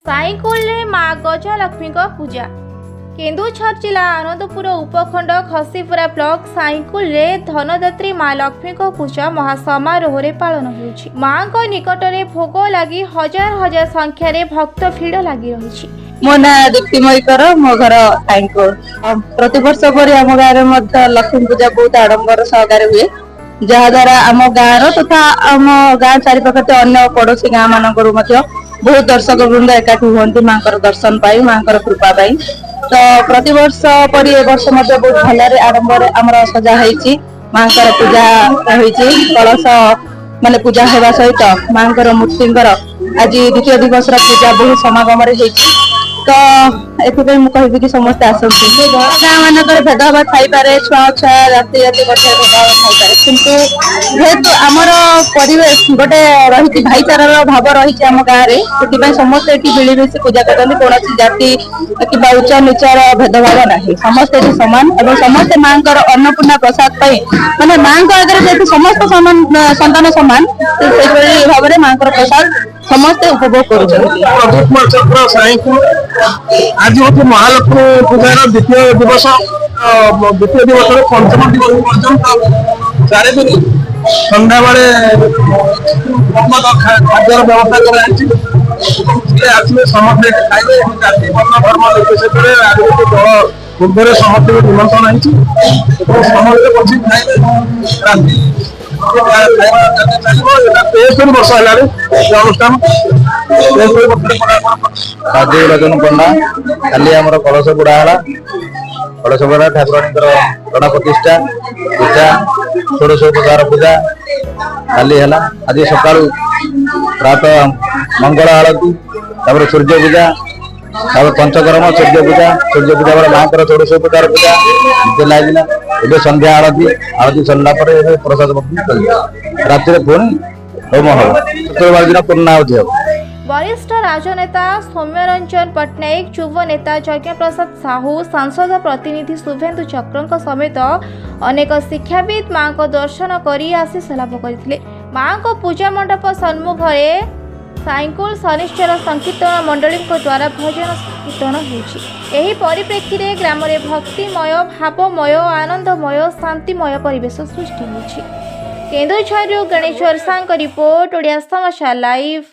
ସାଇଙ୍କୁଲରେ ମା ଗଜଲକ୍ଷ୍ମୀଙ୍କ ପୂଜା। କେନ୍ଦୁଝର ଜିଲ୍ଲା ଆନନ୍ଦପୁର ଉପଖଣ୍ଡ ଘସିପୁରା ବ୍ଲକ ସାଇଙ୍କୁଲରେ ଧନଦାତ୍ରୀ ମା ଲକ୍ଷ୍ମୀଙ୍କ ପୂଜା ମହାସମାରୋହରେ ପାଳନ ହେଉଛି। ମାଙ୍କ ନିକଟରେ ଭୋଗ ଲାଗି ହଜାର ହଜାର ସଂଖ୍ୟାରେ ଭକ୍ତ ଭିଡ଼ ଲାଗି ରହିଛି। ମୋ ନାଁ ଦୀପ୍ତିମୟୀ କର, ମୋ ଘର ସାଇଙ୍କୁଳ। ପ୍ରତିବର୍ଷ ପରି ଆମ ଗାଁରେ ମଧ୍ୟ ଲକ୍ଷ୍ମୀ ପୂଜା ବହୁତ ଆଡମ୍ବର ସହକାରେ ହୁଏ, ଯାହା ଦ୍ୱାରା ଆମ ଗାଁର ତଥା ଆମ ଗାଁ ଚାରିପାଖରେ ଅନ୍ୟ ପଡୋଶୀ ଗାଁ ମାନଙ୍କରୁ ମଧ୍ୟ ବହୁତ ଦର୍ଶକ ବୃନ୍ଦ ଏକାଠି ହୁଅନ୍ତି ମାଙ୍କର ଦର୍ଶନ ପାଇଁ, ମାଙ୍କର କୃପା ପାଇଁ। ତ ପ୍ରତିବର୍ଷ ପରି ଏ ବର୍ଷ ମଧ୍ୟ ବହୁତ ଭଲରେ ଆଡମ୍ବରେ ଆମର ସଜା ହେଇଛି, ମାଙ୍କର ପୂଜା ହେଇଛି। କଳସ ମାନେ ପୂଜା ହେବା ସହିତ ମାଙ୍କର ମୂର୍ତ୍ତିଙ୍କର ଆଜି ଦ୍ୱିତୀୟ ଦିବସର ପୂଜା ବହୁତ ସମାଗମରେ ହେଇଛି। ତ ଏଥିପାଇଁ ମୁଁ କହିବି କି ସମସ୍ତେ ଆସନ୍ତୁ। ଗାଁ ମାନଙ୍କରେ ଭେଦଭାବ ଥାଇପାରେ, ଛୁଆ ଅଛୁଆ, ଜାତି ଜାତି ମଧ୍ୟରେ ଭେଦଭାବ ଥାଇପାରେ, କିନ୍ତୁ ଯେହେତୁ ଆମର ପରିବେଶ ଗୋଟେ ରହିଛି, ଭାଇଚାରାର ଭାବ ରହିଛି ଆମ ଗାଁରେ, ସେଥିପାଇଁ ସମସ୍ତେ ଏଠି ମିଳିମିଶି ପୂଜା କରନ୍ତି। କୌଣସି ଜାତି କିମ୍ବା ଉଚ୍ଚ ନିଚର ଭେଦଭାବ ନାହିଁ, ସମସ୍ତେ ଏଠି ସମାନ ଏବଂ ସମସ୍ତେ ମାଙ୍କର ଅନ୍ନପୂର୍ଣ୍ଣା ପ୍ରସାଦ ପାଇଁ, ମାନେ ମାଙ୍କ ଆଗରେ ଯେହେତୁ ସମସ୍ତ ସମାନ, ସନ୍ତାନ ସମାନ, ସେଇଭଳି ଭାବରେ ମାଙ୍କର ପ୍ରସାଦ ସମସ୍ତେ ଉପଭୋଗ କରୁଛନ୍ତି। ପ୍ରଦୀପ କୁମାର ଚକ୍ର, ସାଇଙ୍କୁଳ। ଆଜି ହଉଛି ମହାଲକ୍ଷ୍ମୀ ପୂଜାର ଦ୍ୱିତୀୟ ଦିବସ। ଦ୍ୱିତୀୟ ଦିବସରୁ ପଞ୍ଚମ ଦିବସ ପର୍ଯ୍ୟନ୍ତ 4 ଦିନ ସନ୍ଧ୍ୟାବେଳେ ଖାଦ୍ୟର ବ୍ୟବସ୍ଥା କରାଯାଇଛି। ଯିଏ ଆସିବେ ସମସ୍ତେ ଏଠି ଖାଇବେ ଏବଂ ଜାତି, ବର୍ଣ୍ଣ, ଧର୍ମ ନିର୍ବିଶେଷରେ ରାଜନୀତି ଦଳ ପୂର୍ବରେ ସମସ୍ତଙ୍କୁ ନିମନ୍ତ୍ରଣ ହେଇଛି ଏବଂ ସମସ୍ତେ ବସି ଖାଇବେ। ରାତି ଖାଇବା ଚାଲିବ। ଏଟା 73 ବର୍ଷ ହେଲାଣି ଏ ଅନୁଷ୍ଠାନ, 73 ବର୍ଷରେ ପଦାର୍ପଣ କରିଛି। ରାଜୀବ ଲୋଚନ ପଣ୍ଡା। କାଲି ଆମର କଳସ ବୁଡା ହେଲା। କଳସ ବୁଡା, ଠାକୁରାଣୀଙ୍କର ପ୍ରାଣ ପ୍ରତିଷ୍ଠା ପୂଜା, ଷୋଡ଼ଶ ଉପଚାର ପୂଜା କାଲି ହେଲା। ଆଜି ସକାଳୁ ପ୍ରାତଃ ମଙ୍ଗଳ ଆଳତୀ, ତାପରେ ସୂର୍ଯ୍ୟ ପୂଜା, ତାପରେ ପଞ୍ଚକର୍ମ, ସୂର୍ଯ୍ୟ ପୂଜା। ସୂର୍ଯ୍ୟ ପୂଜା ପରେ ମାଙ୍କର ଷୋଡ଼ଶ ଉପଚାର ପୂଜା ଏମିତି ଲାଗିଲା। ଏବେ ସନ୍ଧ୍ୟା ଆଳତୀ, ଆଳତୀ ସରିଲା ପରେ ଏବେ ପ୍ରସାଦ ବଣ୍ଟନ ଚାଲିବ। ରାତିରେ ପୁଣି ହୋମ ହବ। ଶୁକ୍ରବାର ଦିନ ପୂର୍ଣ୍ଣାହୁତି ହବ। ବରିଷ୍ଠ ରାଜନେତା ସୌମ୍ୟରଞ୍ଜନ ପଟ୍ଟନାୟକ, ଯୁବ ନେତା ଯଜ୍ଞପ୍ରସାଦ ସାହୁ, ସାଂସଦ ପ୍ରତିନିଧି ଶୁଭେନ୍ଦୁ ଚକ୍ରଙ୍କ ସମେତ ଅନେକ ଶିକ୍ଷାବିତ୍ ମାଙ୍କ ଦର୍ଶନ କରି ଆଶିଷ ଲାଭ କରିଥିଲେ। ମାଙ୍କ ପୂଜା ମଣ୍ଡପ ସମ୍ମୁଖରେ ସାଇଙ୍କୁଲ ଶନିଶ୍ଚର ସଂକୀର୍ତ୍ତନ ମଣ୍ଡଳୀଙ୍କ ଦ୍ୱାରା ଭଜନ ସଂକୀର୍ତ୍ତନ ହେଉଛି। ଏହି ପରିପ୍ରେକ୍ଷୀରେ ଗ୍ରାମରେ ଭକ୍ତିମୟ, ଭାବମୟ, ଆନନ୍ଦମୟ, ଶାନ୍ତିମୟ ପରିବେଶ ସୃଷ୍ଟି ହୋଇଛି। କେନ୍ଦୁଝରରୁ ଗଣେଶ୍ୱର ସାଙ୍କ ରିପୋର୍ଟ, ଓଡ଼ିଆ ସମାଚାର ଲାଇଭ୍।